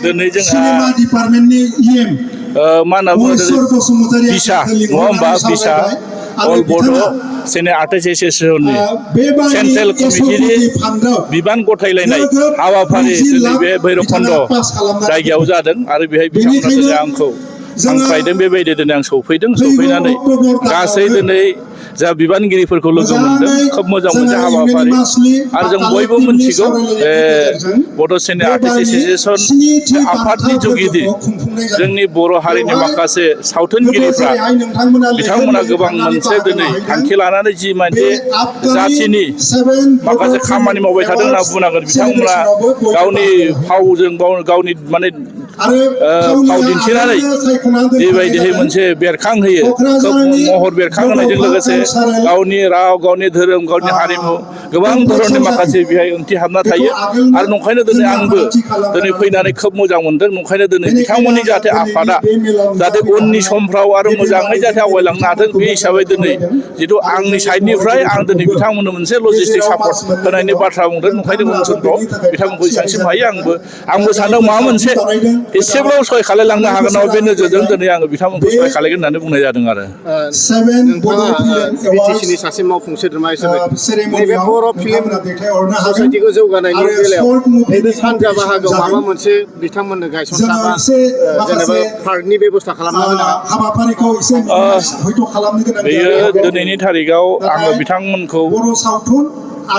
दिनै जोंहा मा होनना बुङो बिसा नङा होमबा बिसा अल बड' सेनेट आर्टिस्ट एस'सिएशननि सेन्ट्रेल कमिटिनि बिबान गथायलायनाय हाबाफारि दिनै बे भैरबखुन्द जायगायाव जादों आरो बेहाय बिथांमोना दिनै आंखौ हांख्रायदों बेबायदि दिनै आं सफैनानै गासै दिनै जा बिबानगिरिफोरखौ लोगो मोनदों खोब मोजां मोनसे हाबाफारि आरो जों बयबो मिथिगौ बड' सेनेट आर्टिस्ट एस'सिएशन आफादनि जुगिदि जोंनि बर' हारिनि माखासे सावथुनगिरिफ्रा बिथांमोना गोबां मोनसे दिनै थांखि लानानै जि मोनसे जाथिनि माखासे खामानि मावबाय थादों होनना बुंनांगोन बिथांमोना गावनि फावजों गावनि माने फाव दिन्थिनानै बेबायदिहै मोनसे बेरखांहोयो खोब महर बेरखांहोनायजों लोगोसे गावनि राव गावनि धोरोम गावनि हारिमु गोबां धरननि माखासे बेहाय ओंथि हाबना थायो आरो नंखायनो दिनै आंबो दिनै फैनानै खोब मोजां मोनदों नंखायनो दिनै बिथांमोननि जाहाथे आफादा जाहाथे उननि समफ्राव आरो मोजाङै जाहाथे आवगायलांनो हाथों बे हिसाबै दिनै जिथु आंनि साइडनिफ्राय आं दिनै बिथांमोननो मोनसे लजिस्टिक सापर्ट होनायनि बाथ्रा बुंदों नंखायनो उन समफ्राव बिथांमोनखौ जेसेबांसिम हायो आंबो सानदों माबा मोनसे एसेब्लाबो सहाय खालायलांनो हागोन नामा बे नोजोरजों दिनै आङो बिथांमोनखौ सहाय खालायगोन होननानै बुंनाय जादों आरो नोंथाङा बिटिसिनि सासे मावफुं सोद्रोमा हिसाबै नैबे बर' फिल्म ससाइटिखौ जौगानायनि बेलायाव नैबे सानजा बाहागोआव माबा मोनसे बिथांमोननो गायसनथाबा जेनेबा पार्कनि बेबस्था खालामना बेयो दिनैनि थारिखआव आङो बिथांमोनखौ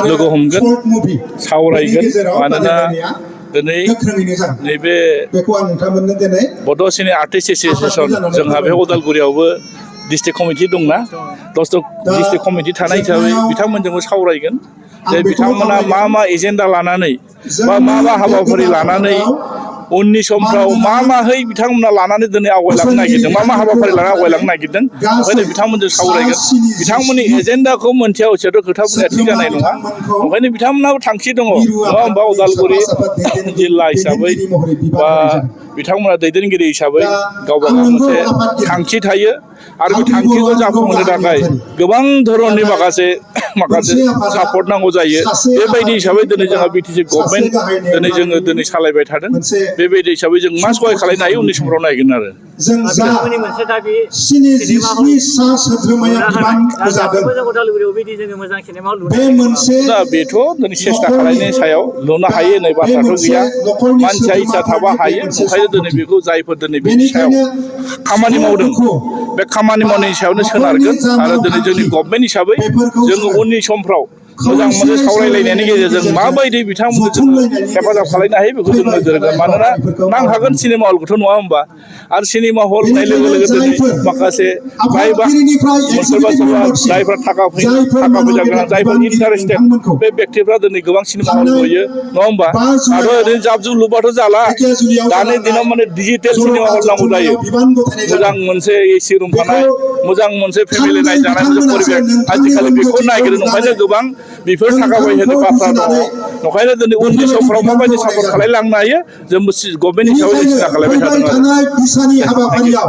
लोगो हमगोन सावरायगोन मानोना दिनै नैबे बड' सेनेट आर्टिस्ट एस'सिएशन जोंहा बे उदालगुरियावबो डिस्ट्रिक्ट कमिटि दंना डिस्ट्रिक्ट कमिटि थानाय हिसाबै बिथांमोनजोंबो सावरायगोन जे बिथांमोना मा एजेन्डा लानानै मा हाबाफारि लानानै उननि समफ्राव माहै बिथांमोना लानानै दिनै आवगायलांनो नागिरदों मा हाबाफारि लानानै आवगायलांनो नागिरदों ओंखायनो बिथांमोनजों सावरायगोन बिथांमोननि एजेन्डाखौ मोनथिया हसेयाथ' खोथा बुंनाया थिग जानाय नङा ओंखायनो बिथांमोनाबो थांखि दङ नङा होमबा उदालगुरि जिल्ला हिसाबै बा बिथांमोना दैदेनगिरि हिसाबै गावबा गाव मोनसे थांखि थायो आरो बे थांखिखौ जाफुंहोनो थाखाय गोबां धरननि माखासे सापर्ट नांगौ जायो बेबायदि हिसाबै दिनै जोंहा बिटिसि गभर्नमेन्ट दिनै जोङो सालायबाय थादों बेबायदि हिसाबै जों मा सहाय खालायनो हायो उननि समफ्राव नायगोन आरो दा बेथ' दिनै सेस्था खालायनायनि सायाव लुनो हायो होननाय बाथ्राथ' गैया मानसिया इच्छा थाबा हायो ओंखायनो दिनै बेखौ जायफोर दिनै बेनि सायाव खामानि मावदों बे खामानि मावनायनि सायावनो सोनारगोन आरो दिनै जोंनि गभर्नमेन्ट हिसाबै जोङो उननि समफ्राव मोजां मोनसे सावरायलायनायनि गेजेरजों माबायदि बिथांमोननो जोङो हेफाजाब खालामनो हायो बेखौ जों नोजोर होगोन मानोना नांखागोन सिनेमा हलखौथ' नङा होमबा आरो सिनेमा हल होननाय लोगो लोगो दिनै माखासे जायबा सोरबा जायफ्रा थाखा फैसा गोनां जायफोर इन्टारेस्टेड बे व्यक्तिफ्रा दिनै गोबां सिनेमा हल लुयो नङा होमबा आरो ओरैनो जाब जुब लुबाथ' जाला दानि दिनाव माने डिजिटेल सिनेमा हल नांगौ जायो मोजां मोनसे एसि रुम थानाय मोजां मोनसे फेमिलि नायजानाय मोनसे परिबेस आजिखालि बेखौ नागिरो नंखायनो गोबां बेफोर थाखा फैसानि बाथ्रा दङ नंखायनो दिनै उननि समफ्राव माबायदि सापर्ट खालायलांनो हायो जों गभर्नमेन्ट हिसाबै जों सिन्था खालायबाय थादों आरो